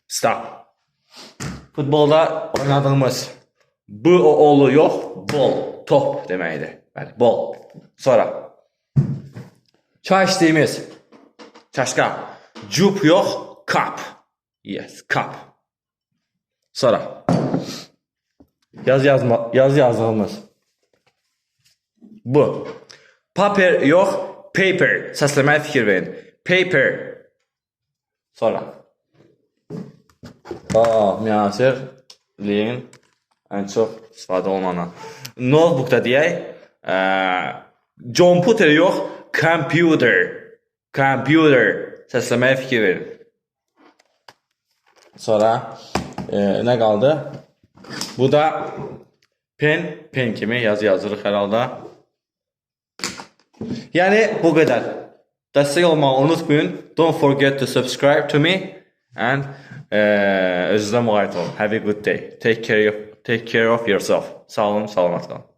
Stop. Futbolda oynadığımız B o olu yox, ball, top deməkdir. Bəli, ball. Sonra çay içdiyimiz çaşka, cup yox, cup. Yes, cup. Sonra yazı yazma, yazı yazdığımız bu. Paper yox, paper. Səsləməyə fikir verin. Paper. Sonra. Aa, müasirliyin ən çox istifadə olunan. Notebook da deyək. Computer yox, computer. Computer. Səsləməyə fikir verin. Sonra nə qaldı? Bu da pen, pen kimi yazı yazırıq hər halda. Yəni bu qədər. Dəstək olmağı unutmayın. Don't forget to subscribe to me and özünüzə müğayət olun. Have a good day. Take care of yourself. Sağ olun, salamat qalın.